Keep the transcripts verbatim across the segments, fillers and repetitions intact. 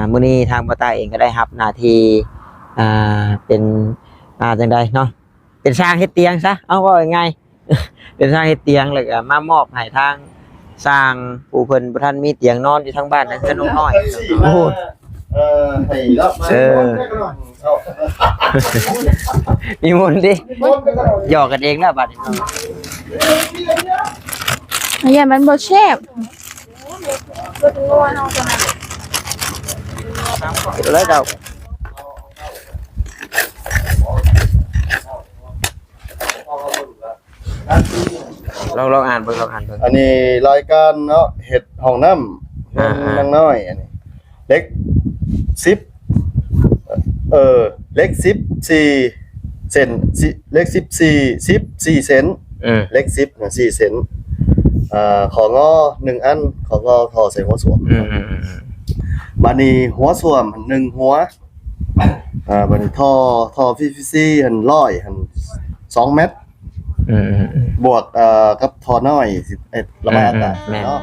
อ่า มื้อนี้ทางบ่าวต้าเองก็ได้รับหน้าที่ อ่า เป็น อ่า จั่งใดเนาะ เป็นช่างเฮ็ดเตียงซะ เอาเว้าง่ายๆ เป็นช่างเฮ็ดเตียง แล้วก็มามอบให้ทางช่างผู้เพิ่นบ่ทันมีเตียงนอนอยู่ทางบ้านทางเฮือนน้องน้อย โอ้โห เออ ให้รับมา เออ มีมนต์ดิ หยอกกันเองแล้วบัดนี้ อันนี้มันบ่แซ่บ เดี๋ยวแล้วเจ้า ลอง ลองอ่านเบิ่ง ลองอ่านเบิ่ง อันนี้รายการเนาะ เฮ็ดห้องน้ำ อ่า เงิน อ่า นางน้อย อันนี้ เหล็กสิบ เออ เหล็กสิบสี่เซน สิ เหล็กสิบสี่ สิบสี่เซน อืม เหล็กสิบนะ สี่เซน อ่า ของอหนึ่งอัน ของอท่อใส่หัวส้วม อืม อืม อืม อืม บาดนี้หัวส้วมหนึ่งหัว อ่า บาดนี้ท่อ ท่อ พีวีซี หั่นร้อย หั่นสองเมตร อืม อืม อืม บวก เอ่อ กับท่อน้อย สิบเอ็ด ระบายอากาศ อืม อืม แม่น เนาะ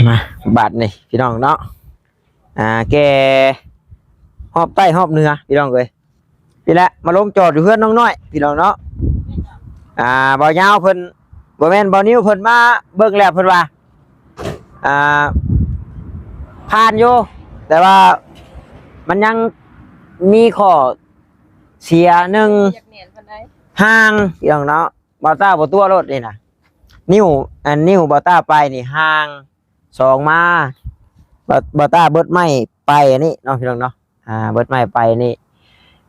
มา บาดนี้พี่น้องเนาะ อ่า แก่ฮอบใต้ฮอบเหนือพี่น้องเอ้ย นี่แหละ มาลงจอดอยู่เฮือนน้องน้อยพี่น้องเนาะ อ่า บ่าวยาวเพิ่น บ่แม่น บ่าวนิวเพิ่นมาเบิ่งแล้วเพิ่นว่า อ่า ผ่านอยู่ แต่ว่ามันยังมีข้อเสียหนึ่ง อยากแหน่นปานใด ห่างพี่น้องเนาะ บ่าวต้าบ่ตัวรถนี่นะ นิ้ว อันนิ้วบ่าวต้าไปนี่ห่าง สองมา บ่าว บ่าวต้าเบิดไม้ไปอันนี้เนาะพี่น้องเนาะ อ่า เบิดไม้ไปนี่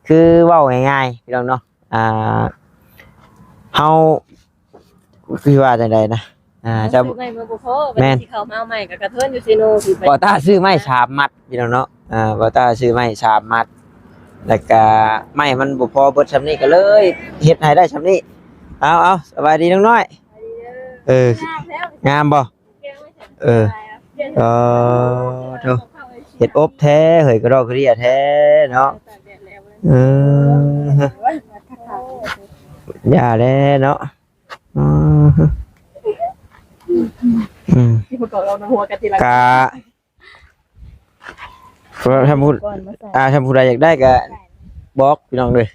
คือเว้าง่ายๆพี่น้องเนาะ อ่า เฮา คือว่าจั่งใดนะ อ่า เจ้า ซื้อไม้มาบ่พอ แม่น บัดนี้สิเข้ามาเอาไม้ก็กระเทินอยู่เซโนสิไป บ่าวต้าซื้อไม้สามมัดพี่น้องเนาะ อ่า บ่าวต้าซื้อไม้สามมัด แล้วก็ไม้มันบ่พอเบิดส่ำนี้ก็เลย เฮ็ดให้ได้ส่ำนี้ เอา เอา สบายดีน้องน้อย เออ งามบ่ เออ เออ โธ่ เฮ็ดอบแท้ เฮ้ย กระดอกกระเดี้ยแท้เนาะ เออ อย่าแล้วเนาะ อืม อืม ที่ประกอบเราหัวกันทีละ กะ ถ้าผู้ ก่อนมาใส่ อ่า ถ้าผู้ใดอยากได้ก็บอกพี่น้องเลย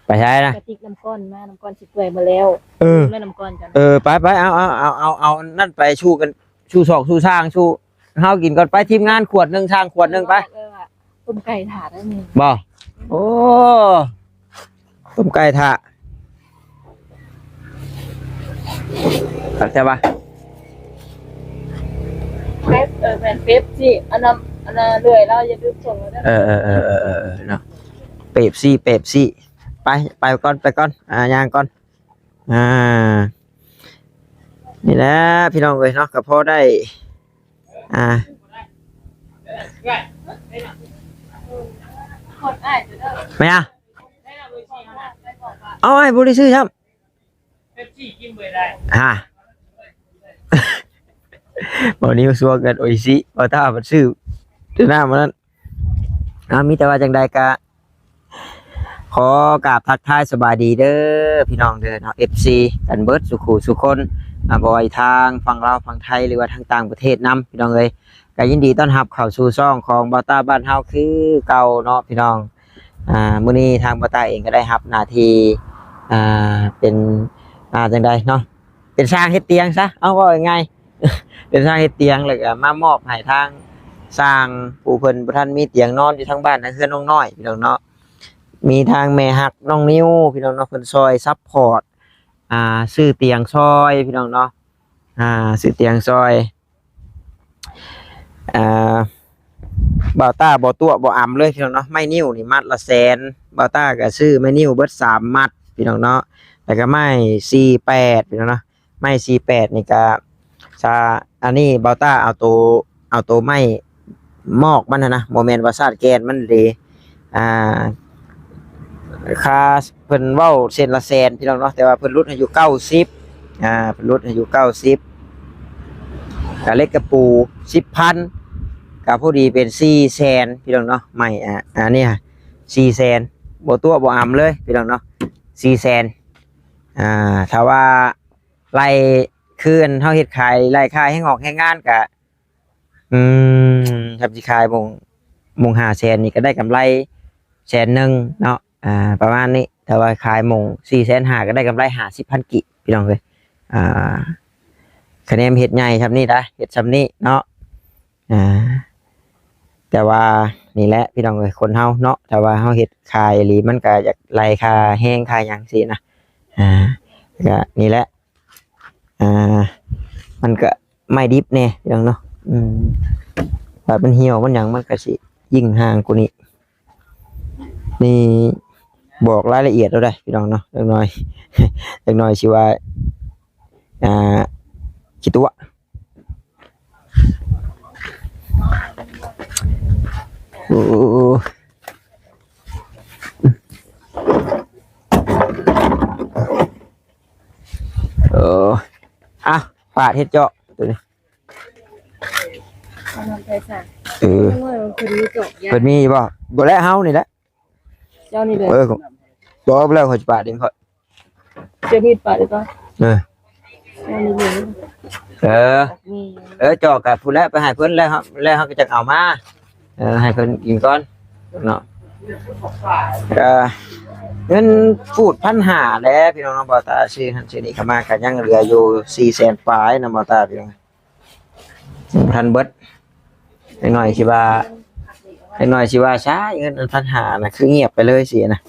ไปใช้นะ กระติกน้ำก้อนมา น้ำก้อนสิเปื่อยมาแล้ว เออ เล่นน้ำก้อนกัน เออ ไปไป เอา เอา เอา เอา เอานั่นไปสู้กัน สู้ศอกสู้ซ่าง สู้เฮากินก่อนไป ทีมงานขวดหนึ่ง ซ่างขวดหนึ่งไป เออ ต้มไก่ถ่าได้นี่ บ่ โอ้ ต้มไก่ถ่า เข้าใจปะ เป๊ป เออ แม่นเป๊ปซี่ อันนั้น อันนั้นเรื่อยแล้วอย่าลืมส่งมาเด้อ เออ เออ เนาะ เป๊ปซี่ เป๊ปซี่ ไป ไปก่อน ไปก่อน อ่า ย่างก่อน อ่า นี่แหละพี่น้องเอ้ยเนาะ ก็พอได้ อ่า ไม่อะ เอาไอ้บริสุทธิ์ครับ ฮะ บ่าวนิวซัวกันโออิชิ บ่าวต้ามันซื้อ ตัวหน้ามันนั้น อ่า มีแต่ว่าจั่งใดกะ ขอกราบทักทายสบายดีเด้อพี่น้องเด้อเนาะ เอฟซี กันเบิดสู่คู่สู่คน อ่า บ่ว่าทางฝั่งลาวฝั่งไทย หรือว่าทางต่างประเทศนำพี่น้องเอ้ย ก็ยินดีต้อนรับเข้าสู่ช่องของบ่าวต้าบ้านเฮาคือเก่าเนาะพี่น้อง อ่า มื้อนี้ทางบ่าวต้าเองก็ได้รับหน้าที่ อ่า เป็น อ่า จั่งใดเนาะ เป็นช่างเฮ็ดเตียงซะ เอาเว้าง่ายๆ เป็นช่างเฮ็ดเตียง แล้วก็มามอบให้ทางช่างผู้เพิ่นบ่ทันมีเตียงนอนอยู่ทางบ้านทางเฮือนน้องน้อยพี่น้องเนาะ มีทางแม่ฮักน้องนิวพี่น้องเนาะ เพิ่นซอยซัปพอร์ต อ่า ซื้อเตียงซอยพี่น้องเนาะ อ่า ซื้อเตียงซอย อ่า บ่าวต้าบ่ตัวบ่อำเลยพี่น้องเนาะ ไม้นิ้วนี่มัดละแสน บ่าวต้าก็ซื้อไม้นิ้วเบิดสามมัดพี่น้องเนาะ แล้วก็ไม้สี่แปดพี่น้องเนาะ ไม้สี่แปดนี่ก็ ซะ อันนี้บ่าวต้าเอาโต เอาโตไม้มอกมันหั้นนะ บ่แม่นว่าซาดแกนมันเด้ อ่า ค่าเพิ่นเว้าเส้นละแสนพี่น้องเนาะ แต่ว่าเพิ่นลดให้อยู่เก้าสิบ อ่า เพิ่นลดให้อยู่เก้าสิบ ก็เหล็กตะปูสิบพัน ก็พอดีเป็นสี่แสนพี่น้องเนาะ ไม้ อ่า อันนี้ สี่แสน บ่ตั๋วบ่อำเลยพี่น้องเนาะ สี่แสน อ่า ถ้าว่าไล่ คืออันเฮาเฮ็ดขาย ไล่ค่าแรงงอกแรงงานก็ อืม ถ้าสิขายหม่อง หม่องห้าแสนนี่ก็ได้กำไรแสนหนึ่งเนาะ อ่า ประมาณนี้ แต่ว่าขายหม่องสี่แสนห้าก็ได้กำไรห้าสิบพันกีบพี่น้องเอ้ย อ่า คะแนนเฮ็ดใหญ่ส่ำนี้นะ เฮ็ดส่ำนี้เนาะ อ่า แต่ว่านี่แหละพี่น้องเอ้ย คนเฮาเนาะ ถ้าว่าเฮาเฮ็ดขายอีหลี มันก็อยากไล่ค่าแรงค่าหยังซี้นะ อ่า ก็นี่แหละ อ่า มันก็ไม้ดิบแน่พี่น้องเนาะ อืม ถ้ามันเหี่ยวมันหยัง มันก็สิยิ่งห่างกว่านี้ นี่บอกรายละเอียดแล้วได้พี่น้องเนาะ จักหน่อย จักหน่อยสิว่า อ่า ขี้ตั๋ว โอ้ เออ อ่ะ ปาดเฮ็ดเจาะตัวนี้ เอานำไปสั่ง เออ เมื่อคืนนี้จบยา เพิ่นมีบ่ บ่แล้วเฮานี่แหละ เจ้านี่เลย เออ บ่แล้วเขาจะปาดเองเขา เจ้ามีดปาดหรือเปล่า เออ เจ้านี่เลย เออ มี เออ เจาะกับผู้แล้วไปให้เพิ่นแล้วครับ แล้วเขาก็จะเอามา เออ ให้เพิ่นกินก่อนเนาะ ก็เงินพูดพันห้าแล้วพี่น้องเนาะ บ่าวตาซื้อหั่นซื้อนี่เข้ามาก็ยังเหลืออยู่สี่แสนปลายนะบ่าวตาพี่น้อง บ่ทันเบิด จักหน่อยสิว่า จักหน่อยสิว่าช้า เงินอันพันห้านะ คือเงียบไปเลยสินะ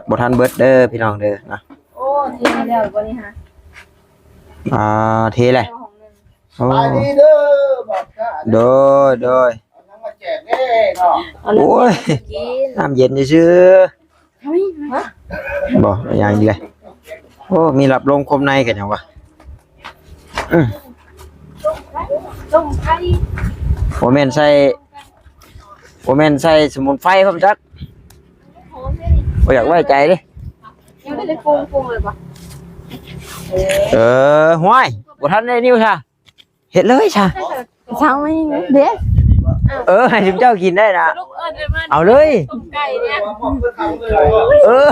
บ่ทันเบิดเด้อพี่น้องเด้อนะ โอ้ เทแล้วบ่นี่ฮะ อ่า เทเลย เจ้าของเงิน โอ้ สบายดีเด้อ บ่าวตา โดย โดย เอาน้ำมาแจกเด้เนาะ เอาน้ำ โอ้ย มากิน น้ำเย็นซื่อๆ เฮ้ย ฮะ บ่ อย่างนี้เลย โอ้ มีรับลมคมในกันหยังวะ อืม ต้มไก่ บ่แม่นใส่ บ่แม่นใส่สมุนไพรพร้อมจัก บ่อยากไว้ใจเด้ ยังไม่ได้ปรุง ปรุงเลยปะ เออ ห้วย บ่ทันได้นิ่วซะ เฮ็ดเลยซะ เช้าไม่เด้ เออ ให้ซุมเจ้ากินได้นะ ลูกเอิ้นได้มา เอาเลย ต้มไก่เนี่ย เออ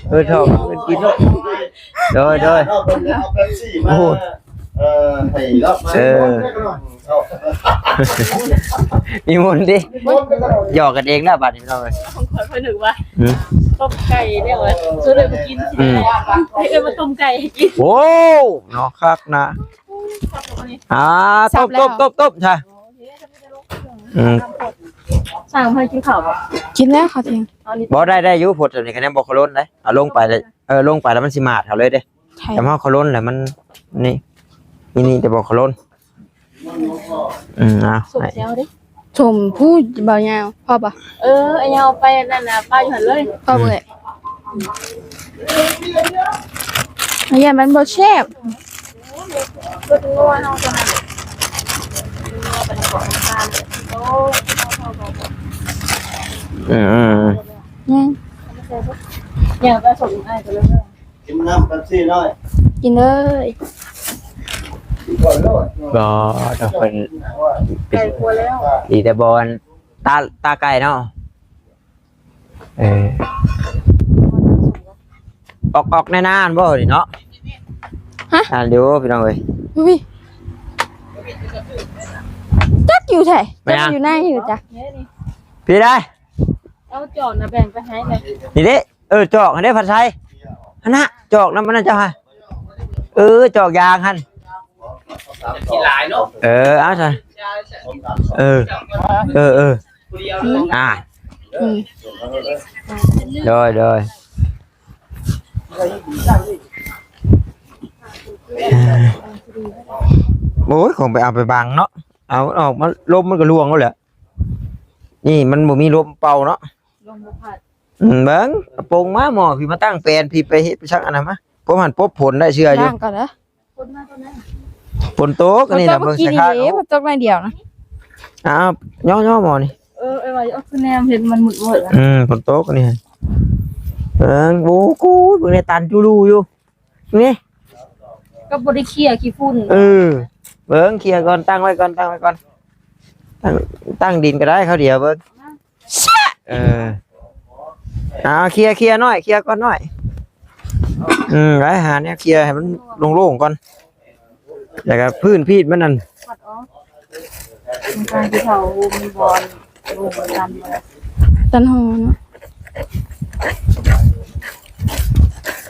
เออ ชอบกินเนาะ โดย โดย เอาเป๊ปซี่มา โอ้โห เออ ให้รอบมา เออ มีมนต์ดิ หยอกกันเองนะบัดนี้พี่น้องเอ้ย ของคนคนหนึ่งวะ อืม ต้มไก่เนี่ยเว้ย ซื้อเลยมากิน อืม ให้เอิ้นมาต้มไก่ให้กิน โอ้ เนาะ คักนะ อ่า ต้ม ต้ม ต้ม ต้ม ใช่ อืม สั่งให้กินข้าวปะ กินแล้วข้าวเที่ยง เอานี่ บ่ได้ ได้อยู่ พดแบบนี้คะแนนบ่ขลุ่นได้ เอาลงไปเลย เออ ลงไปแล้วมันสิมาดเอาเลยเด้ ใช่ แต่เฮาขลุ่นแล้วมัน นี่ นี่ นี่แต่บ่ขลุ่น อืม เอา สมแซวดิ สมผู้บ่าวยาว พอปะ เออ เอาไปนั่นน่ะ ป้าอยู่หั่นเลย พอเบิ่งเลย อันนี้มันบ่แซ่บ ก็ถึงว่าเฮาจะมา อืม อืม อืม อืม อย่างผสมอะไรกันเลย กินน้ำเป๊ปซี่หน่อย กินเลย กินก่อนโลด บ่ ต้องเพิ่น ไก่กลัวแล้ว ดีแต่บ่อน ตา ตาไก่เนาะ เออ ออก ออกแน่นานบ่นี่เนาะ ฮะ อ่านอยู่พี่น้องเอ้ย อุ้ย จักอยู่ไส ไม่ จัก อ่ะ อยู่ไหนอยู่จ้ะ พี่ได้ เอาจอกนะแบ่งไปให้เลย นี่เด้ เออ จอกอันนี้ผัดไทย อันน่ะ จอกน้ำมันน่ะเจ้าค่ะ เออ จอกยางหั่น กินหลายเนาะ เออ เอาซะ เออ เออ เออ อ่า อืม โดย โดย โอ้ย ของไปเอาไปบังเนาะ เอาออกมา ลมมันก็ล่วงแล้วแหละ นี่มันบ่มีลมเป่าเนาะ ลมบ่พัด อืม เบิ่ง เอาโป่งมา หม้อพี่มาตั้งแปลน พี่ไปเฮ็ดไปซักอันนั้นมา ผมหั่นปบฝนได้เชื่ออยู่ ล้างก่อนนะ ฝนมาตอนนั้น ฝนตกอันนี้นะ ฝนตก เบิ่ง เมื่อกี้ สาย นี่ คาด เด้ ฝนตกหน่อยเดียวนะ อ้าว ย่อๆ หม้อนี่ เออ ไอ้ว่าเอาคือแนมเห็นมันมืดๆอะ อืม ฝนตกอันนี้ เบิ่ง โอ้โห เบิ่งในตันจูรูอยู่ นี่ ก็บ่ได้เคลียร์ขี้ฝุ่น เออ เบิ่ง เคลียร์ก่อน ตั้งไว้ก่อน ตั้งไว้ก่อน ตั้ง ตั้งดินก็ได้ เขาเดียวเบิ่ง เออ เอาเคลียร์ เคลียร์หน่อย เคลียร์ก่อนหน่อย อืม ไปหาเนี่ย เคลียร์ให้มันโล่งๆก่อน แล้วก็พื้นพีดมันนั่น ขัดออก มันกลางที่เขามีบอล ลงกันมา ตันหอเนาะ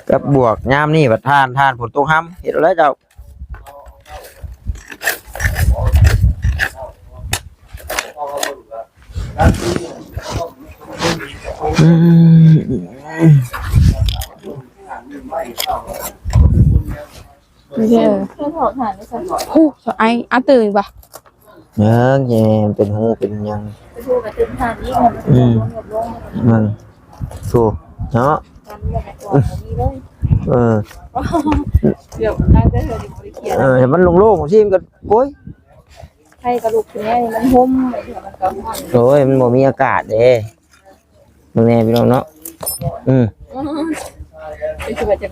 กับบวกยามนี่บัดทาน ทานฝนตกห้ำ เฮ็ดเอาแล้วเจ้า อืม เด้อ เพิ่นถอดถ่านได้ซั่น ฮู้ ไอ้อาตื่นบ่ เออ แย่ เป็นฮูเป็นหยัง เป็นฮูกระตึมถ่านอีก อืม มัน โธ่ เนาะ มันบ่ได้กว่าบ่มีเลย เออ เดี๋ยวตั้งแต่เธอยังบ่ได้เขียน เออ ให้มันโล่งๆสิ มันก็ โอ้ย ไผกระดูกขึ้นแน่นี่มันห่ม มันก็ฮ้อน โอ้ย มันบ่มีอากาศเด้ เบิ่งแน่พี่น้องเนาะ อืม อืม เป็นคือว่าจะ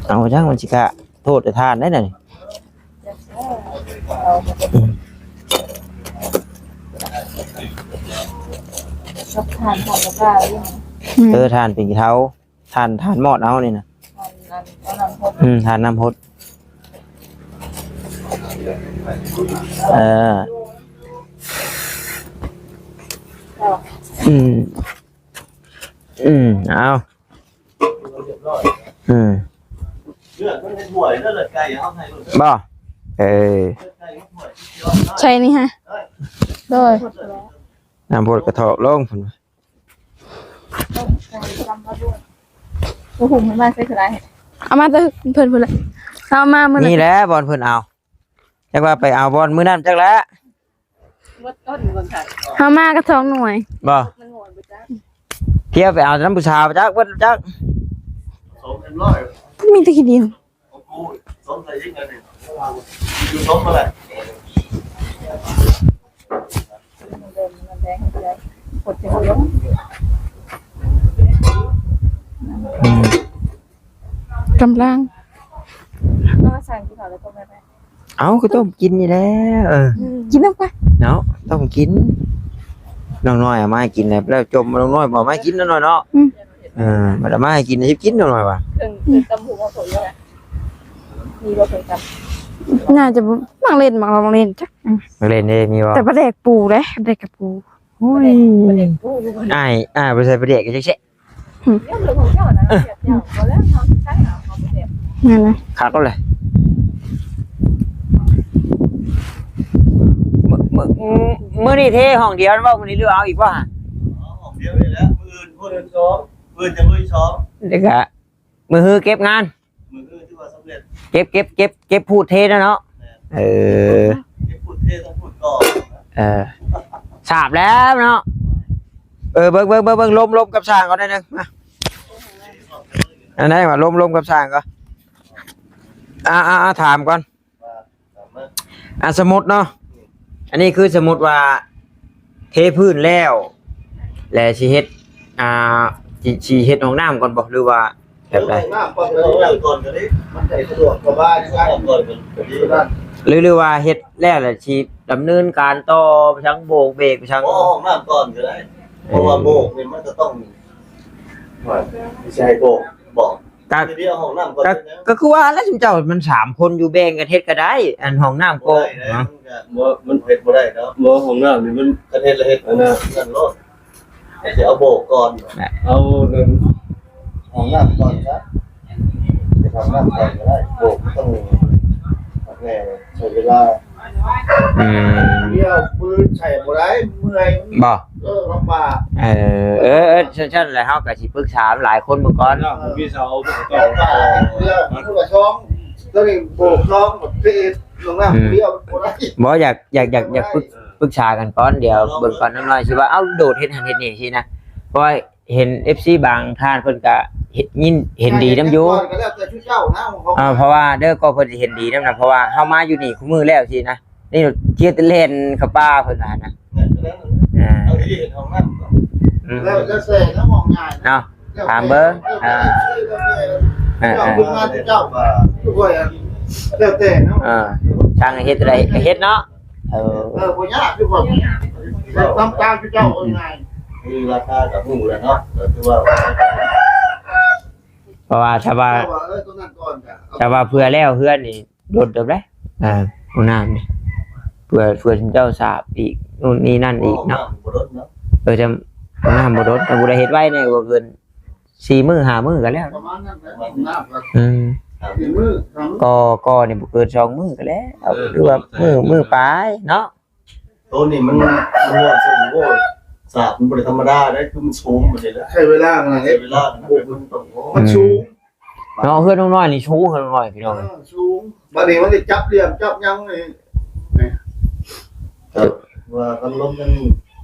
เอาจังมันสิกะโทษแต่ทานได้น่ะนี่ อืม กับถ่าน ถ่านกระทะอยู่ อืม เออ ทานเป็นขี้เถ้า ทาน ทานมอดเอานี่นะ ทานอัน อันนั้นพด อืม ทานน้ำพด เออ อืม อืม เอา อืม บ่ เออ ใช่นี่ฮะ โดย น้ำพดกระเทาะลง โอ้โห มันมาใส่สไลด์ เอามาแต่เพิ่นเพิ่นละ เอามามื้อนั้น นี่แหละบอลเพิ่นเอา จักว่าไปเอาบอลมื้อนั้นจักแล้ว เบิดต้นเบิ่งค่ะ เอามาก็สองหน่วย บ่ มันโหดบ่จ๊ะ เที่ยวไปเอาน้ำผู้สาวจักเบิดจัก สองเอ็มร้อย มีแต่ขี้ดิน ของกูสองใส่ยิ่งอันนี้ อยู่สองเท่าไหร่ อืม กำลัง ก็สั่งกินข้าวแล้วก็ไม่ไป เอ้า ก็ต้มกินนี่แหละ เออ กินน้ำกัน เนาะ ต้มกิน น้องน้อยเอามาให้กินแล้ว แล้วจมน้องน้อยบอกมาให้กินน้องน้อยเนาะ อืม เออ มันเอามาให้กิน ให้กินน้องน้อยว่ะ เครื่อง เครื่องตำบักหุ่งเอาผลแล้วอะ มีบ่เคยตำ น่าจะบ่ มักเล่น มักลองเล่นจัก อืม มักเล่นเด้ มีบ่ แต่ปลาแดกปูเด้ ปลาแดกกับปู โอ้ย ปลาแดกปู อ้าย อ้ายไปใส่ปลาแดกกันจักแซะ อืม เนี่ยเรื่องของเจ้านะ เออ เจ้าก็แล้วทำใช่เหรอ เขาบ่แซ่บ นั่นนะ คักเอาเลย มื้อ มื้อ มื้อนี้เทห้องเดียวบ่ มื้อนี้หรือเอาอีกบ่ฮะ ห้องเดียวนี่แหละ มื้ออื่น มื้ออื่นสอง มื้ออื่นจะลุยสอง เดี๋ยวกะ มื้อฮือเก็บงาน มื้ออื่นที่ว่าสำเร็จ เก็บ เก็บ เก็บ เก็บพูดเทนะเนาะ แม่น เออ เก็บพูดเทต้องพูดต่อ เออ สาบแล้วเนาะ เออ เบิ่ง เบิ่ง เบิ่ง เบิ่ง ลม ลมกับช่างก่อนได้หนึ่ง มา อันไหนวะ ลม ลมกับช่างก่อน อ่า อ่า อ่า ถามก่อน อ่ะ สมมุติเนาะ อันนี้คือสมมุติว่าเทพื้นแล้ว และสิเฮ็ด อ่า สิ สิเฮ็ดห้องน้ำก่อนบ่ หรือว่าแบบใด ห้องน้ำก่อนก็ได้ ห้องน้ำก่อนก็ได้ มันได้สะดวกสบาย ห้องน้ำก่อนก็ดี หรือ หรือว่าเฮ็ดแล้วแหละสิดำเนินการต่อไปทางโบกเบรกไปทาง บ่ ห้องน้ำก่อนก็ได้ เพราะว่าโบกนี่มันก็ต้อง ว่าสิให้บอก บอก ก็ ทีเดียวห้องน้ำก่อน ก็ เป็นหยัง ก็คือว่าแล้วเจ้ามันสามคนอยู่แบ่งกันเฮ็ดก็ได้ อันห้องน้ำก็ บ่ได้นะ เนาะ มันก็ บ่ มันเฮ็ดบ่ได้เนาะ บ่ ห้องน้ำนี่มัน คันเฮ็ดแล้วเฮ็ด อันนั้น นั่นโลด สิเอาโบกก่อน เอานั่น ห้องน้ำก่อนซะ เฮ็ดห้องน้ำก่อนก็ได้ โบกต้องแน่ ใช้เวลา อืม เดี๋ยวปืนใช้บ่ได้ เมื่อย บ่ เออ ลำบาก เออ เออ เออ ซั่น ซั่นแหละ เฮาก็สิปรึกษาหลายคนเบิ่งก่อน เนาะ มีเสา เออ เดี๋ยวพูดกับช่อง ตัวนี้โบกช่องแบบที่ลงน้ำ อืม เดียวบ่ได้ บ่ อยาก อยาก อยาก อยากปรึก ปรึกษากันก่อน เดี๋ยวเบิ่งก่อนน้ำน้อยสิว่า เอ้า โดดเฮ็ดหั้นเฮ็ดนี่สินะ เพราะว่า เห็น เอฟซี บางท่านเพิ่นก็เห็น ยิน เห็นดีนำอยู่ ก่อนก็แล้วแต่ชื่อเจ้านะ ของเขา อ่า เพราะว่าเด้อ ก็เพิ่นสิเห็นดีนำนะ เพราะว่าเฮามาอยู่นี่คู่มื้อแล้วสินะ นี่เที่ยวแต่แล่นเข้าป่าเพิ่นว่านะ เนี่ย อ่า เอาที่เห็นของนั่น อืม แล้ว แล้วแต่แล้วมองง่าย เนาะ ถามเบิ่ง อ่า แล้วแต่ อ่า เจ้า อ่า เบิ่งงานเจ้า ทุกคน แล้วแต่เนาะ อ่า ช่างเฮ็ดอะไรก็เฮ็ดเนาะ เออ เออ บ่ยากคือว่า แบบตามๆที่เจ้าเอาง่าย คือราคากับหมู่แล้วเนาะ ก็คือว่า เพราะว่าถ้าว่า เจ้าว่า เออ ตัวนั้นก่อนจ้ะ ถ้าว่าเพื่อแล้วเฮือนนี่โดนเติบได้ อ่า ห้องน้ำนี่ เพื่อ เพื่อเจ้าสาบอีก นู่นนี่นั่นอีกเนาะ ห้องน้ำบ่โดนเนาะ เออ จะ ห้องน้ำบ่โดน แต่บ่ได้เฮ็ดไว้เนี่ย บ่เกิน สี่มื้อห้ามื้อก็แล้ว ประมาณนั้นแหละ ห้องน้ำก็ อืม สี่มื้อ ห้ามื้อ ก็ ก็นี่บ่เกินสองมื้อก็แล้ว เออ หรือว่ามื้อ มื้อปลายเนาะ ตัวนี้มัน มันว่าสูง โอ้ย สาบมันบ่ได้ธรรมดาได้ คือมันสูงไปเลยแหละ ใช้เวลาขนาดนี้ ใช้เวลาขนาดนี้ มันต้อง โอ้ มันสูง เนาะ เฮือนน้องน้อยนี่สูง เฮือนน้องน้อยพี่น้อง เออ สูง บัดนี้มันได้จับเหลี่ยมจับหยังนี่ ครับ ว่ากันล้มกัน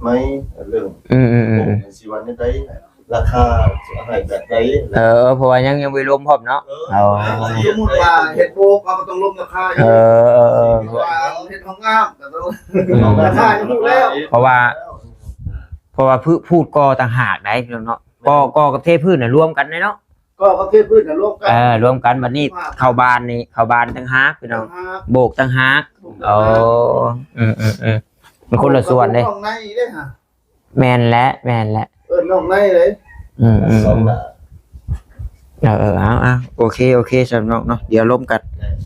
ไหม เรื่อง อืม อืม อืม อืม สิวันนี้ได้ ราคาจะให้แบบใด เออ เพราะว่ายัง ยังบ่ได้ล้มพร้อมเนาะ เออ เอา สมมุติว่าเฮ็ดโบก เราก็ต้องล้มราคาอีก เออ เออ เออ ว่าเฮ็ดห้องน้ำ ก็ต้อง อืม ราคาอยู่แล้ว เพราะว่า เพราะว่าพืช พูดก่อต่างหากได้พี่น้องเนาะ ก่อ ก่อกับเทพื้นน่ะรวมกันได้เนาะ ก่อกับเทพื้นน่ะรวมกัน เออ รวมกัน บัดนี้เข้าบานนี่ เข้าบานต่างหากพี่น้อง ต่างหาก โบกต่างหาก โบกต่างหาก อ๋อ อืม อืม อืม มันคนละส่วนเด้ ห้องในเด้ฮะ แม่นแหละ แม่นแหละ เอิ้นห้องในเลย อืม อืม สองหน้า เออ เออ เอา เอา โอเค โอเค สำหรับน้องเนาะ เดี๋ยวล้มกัน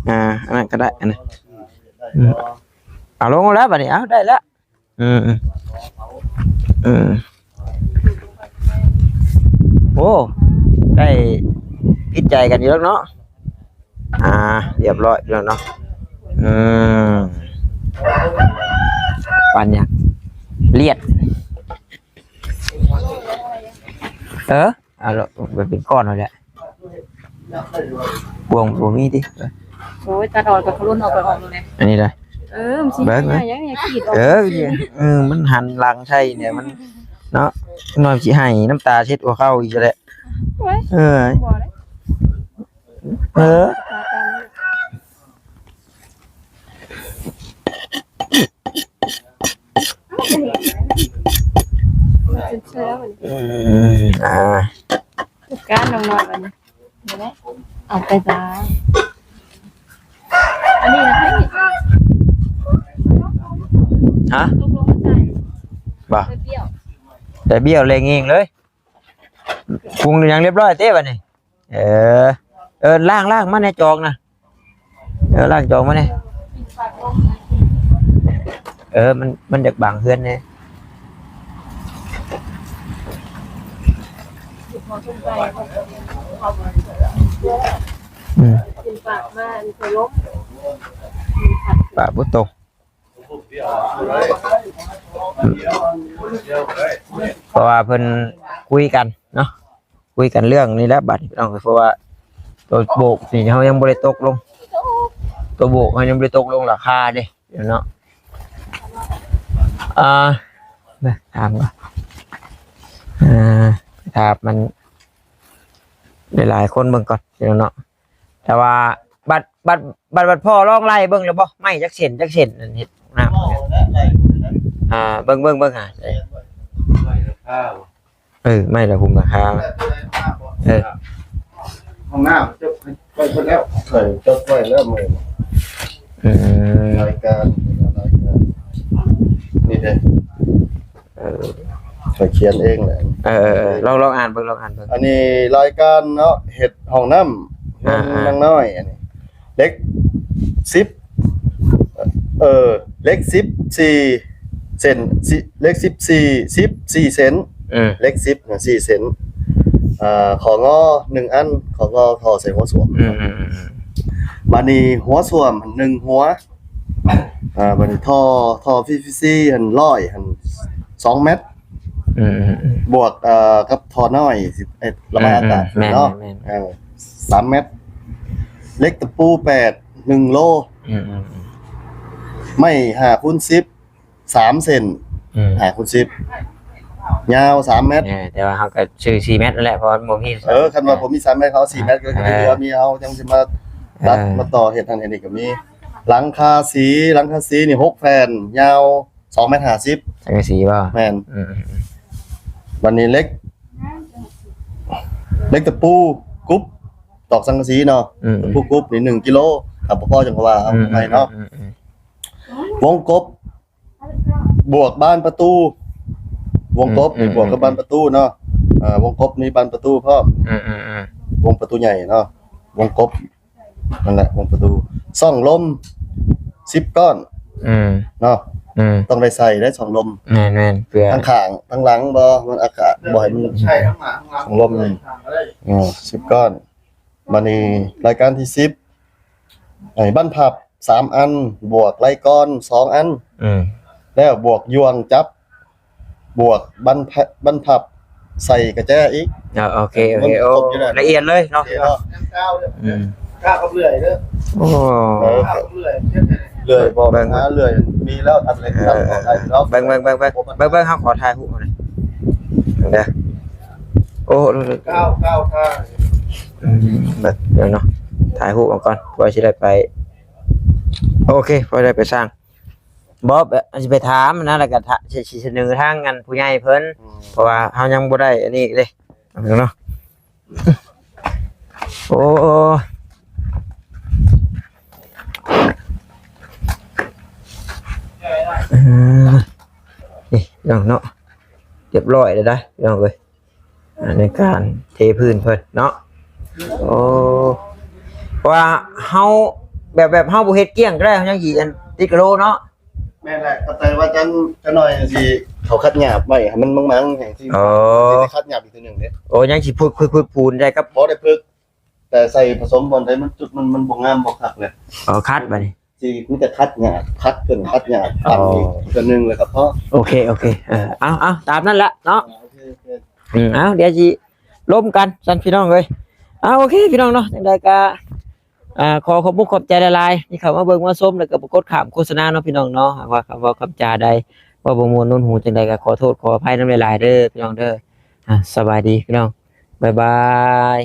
อ่า อันนั้นก็ได้ อันนั้น อืม เอาลงแล้วบัดนี้ เอา ได้แล้ว อืม อืม อืม โอ้ ได้ผิดใจกันอยู่แล้วเนาะ อ่า เรียบร้อยแล้วเนาะ อืม ปันเนี่ย เลียด เออ เอาละ ไปเป็นก้อนเลยแหละ บ่วงบ่มีติ โอ้ย ตัดออกกับเขารุ่นออกไปออกเลย อันนี้เลย เออ มันสิ เบิ่งนะ ยัง ยังขีดออก เออ เออ มันหันหลังใส่เนี่ย มัน เนาะ น้อยสิให้น้ำตาเช็ดหัวเข่าอีกแล้ว โอ้ย เออ บ่ได้ เออ อืม อ่า จัดการน้องน้อยบัดนี้ นี่แหละ เอาไปจ้า อันนี้นะ ให้ ฮะ ตกลงมาใส่ บ่ ไปเปรี้ยว แต่เบี้ยวแรงเองเลย ปรุงอย่างเรียบร้อยเต้บัดนี้ เออ เออ ล้าง ล้างมาในจอกนะ เออ ล้างจอกมาเนี่ย เออ มัน มันอยากบังเฮือนเนี่ย อืม ปากบ่ตก เพราะว่าเพิ่นคุยกันเนาะ คุยกันเรื่องนี้แหละบัดนี้พี่น้อง เพราะว่าตัวโบกนี่เฮายังบ่ได้ตกลง ตัวโบกเฮายังบ่ได้ตกลงราคาเด้เนาะ อ่า ไปถามก่อน อ่า ถามมัน หลายๆคนเบิ่งก่อนพี่น้องเนาะ แต่ว่าบัด บัด บัด บัดพ่อลองไล่เบิ่งแล้วบ่ ไม้จักเส้น จักเส้นนั่นเฮ็ดน้ำ อ่า เบิ่ง เบิ่ง เบิ่งหา เออ ไม้ละหุ้มราคา เออ ห้องน้ำจดไว้แล้ว เออ จดไว้แล้วมื้อ อืม รายการ รายการ นี่เด้ เออ ข้อยเขียนเองแหละ เออ เออ เออ ลอง ลองอ่านเบิ่ง ลองอ่านเบิ่ง อันนี้รายการเนาะ เฮ็ดห้องน้ำ อ่า เงิน อ่า นางน้อย อันนี้ เหล็กสิบ เออ เหล็กสิบสี่เส้น สิ เหล็กสิบสี่ สิบสี่เซน อืม เหล็กสิบน่ะสี่เซน อ่า ของอหนึ่งอัน ของอท่อใส่หัวส้วม อืม อืม อืม อืม บัดนี้หัวส้วมหนึ่งหัว อ่า บัดนี้ท่อ ท่อ พีวีซี หั่นร้อยหั่นสองเมตร อืม อืม อืม บวก เอ่อ กับท่อน้อย สิบเอ็ด ระบายอากาศ อืม อืม แม่น เนาะ แม่น เออ สามเมตร เหล็กตะปูแปด หนึ่งโล อืม อืม อืม ไม้ห้าคูณสิบ สามเซน อืม ห้าคูณสิบ ยาวสามเมตร เออ แต่ว่าเฮาก็ซื้อสี่เมตรนั่นแหละ เพราะว่าบ่มี เออ คันว่าบ่มีสามเมตร เขาเอาสี่เมตร ก็ อ่า คือว่ามี เฮาจังสิมาตัด เออ มาต่อเฮ็ดนั่นเฮ็ดนี่ก็มี หลังคาสี หลังคาสีนี่หกแผ่น ยาวสองเมตรห้าสิบ สังกะสีบ่ แม่น อืม อืม อืม บัดนี้เหล็ก เหล็กตะปูกรุบ ตอกสังกะสีเนาะ อืม ตะปูกรุบนี่หนึ่งกิโล ถ้าบ่พอจังก็ว่าเอา อืม ไปเนาะ อืม อืม อืม วงกบ บวกบานประตู วงกบนี่ อืม อืม บวกกับบานประตูเนาะ เอ่อ วงกบนี่บานประตูพร้อม อืม อืม อืม วงประตูใหญ่เนาะ วงกบ นั่นแหละ วงประตู ช่องลม สิบ ก้อน อืม เนาะ อืม ต้องได้ใส่ได้ช่องลม แม่นๆ เพื่อ ทั้งข้างทั้งหลังบ่ มันอากาศบ่ให้มัน ใช่ ทั้งหลัง ช่องลม ข้างหลังก็ได้ อ่า สิบ ก้อน บัดนี้รายการที่ สิบ ไอ้บั้นพับ สาม อัน บวกไหล่ก้อน สอง อัน อืม แล้วบวกยวงจับ บวกบั้นพะ- บั้นพับ ใส่กระแจอีก อ่า โอเค โอเค มันครบอยู่แล้ว โอ้ ละเอียดเลยเนาะ โอเคเนาะ อืม กล้ากับเลื่อยเด้อ โอ้ เออ กล้ากับเลื่อย เลื่อยบอก เบิ่ง หาเลื่อย มีแล้วตัดเหล็ก เออ ตัดออกได้เนาะ เบิ่ง เบิ่ง เบิ่ง เฮาขอถ่ายรูปหน่อย เดี๋ยว โอ้ ก้าว ก้าว ก้าว อืม เดี๋ยวเนาะ ถ่ายรูปเอาก่อน เพื่อสิได้ไป โอเค เพื่อได้ไปสร้าง บ่ แบบ สิไปถามนะ แล้วก็ถา- สิ- สิเสนอทางอันผู้ใหญ่เพิ่น อืม เพราะว่าเฮายังบ่ได้อันนี้เด้ เนาะ โอ้ เออ นี่พี่น้องเนาะ เรียบร้อยแล้วได้พี่น้องเอ้ย อ่า ในการเทพื้นเพิ่นเนาะ โอ้ เพราะว่าเฮา แบบ แบบเฮาบ่เฮ็ดเกลี้ยงก็ได้ เฮายังสิอันติดกะโหลเนาะ แม่นแหละ ก็แต่ว่าจัง จังหน่อยสิ เขาคัดหยาบไว้ให้มันมังๆ แห่งที่ อ๋อ สิได้คัดหยาบอีกทีหนึ่งเด้ โอ้ ยังสิพึก พึก พึกปูนได้ครับ บ่ได้พึก แต่ใส่ผสมบ่อนใดมันจุดมัน มันบ่งามบ่คักเลย อ๋อ คัดบัดนี้ สิมีแต่คัดหยาบ คัดเพิ่นคัดหยาบ อ๋อ คัดอีกตัวหนึ่งเลยครับ เพราะ โอเค โอเค เออ เอา เอา ตามนั่นละเนาะ อ่า โอเค โอเค อืม เอา เดี๋ยวสิล้มกันซั่นพี่น้องเอ้ย เอา โอเค พี่น้องเนาะ จังใดก็ อ่า ขอขอบมุกขอบใจหลายๆ ที่เข้ามาเบิ่งมาชม แล้วก็บ่กดข้ามโฆษณาเนาะพี่น้องเนาะ หากว่าคำเว้าคำจาใดเว้าบ่ม่วนนวนหูจังใดก็ขอโทษขออภัยนำหลายๆ เด้อพี่น้องเด้อ อ่า สบายดีพี่น้อง บ๊ายบาย